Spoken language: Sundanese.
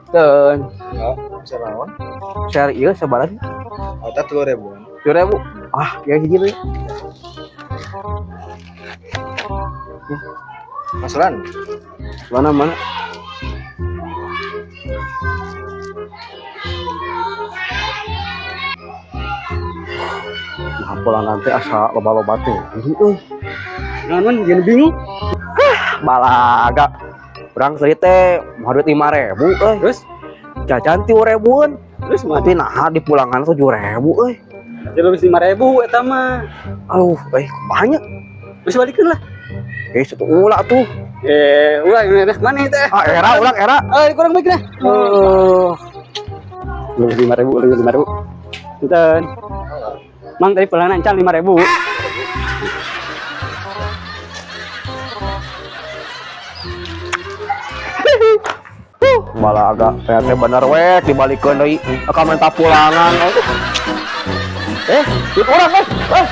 Ten, Ya, bisa naon? Share ieu sabaraha sih? Eta 3.000-an. 7.000. Ah, ya hiji deui. Masalan, Mana mana? Nah, pulangan teh asa loba-loba teh. Euy. Naon jeung bingung. Balaga. Urang tadi teh mau duit 5.000 euy. Terus Jajan 3.000-an. terus mah Tapi nah di pulangan 7.000 euy. jadi lebih 5.000 eta mah. Aduh, banyak. Terus balikeun lah. Eh, satu ulah tuh. Eh, ulah ini mana teh? Ah, era ulang era. Ah, kurang baik lah. Eh, Lebih 5.000, lebih 5.000. Punten. Mang tadi pelan encan 5.000. Malah agak ternyata bener wek dibalikeun deui akan minta pulangan. Eh, duit orang eh. Eh.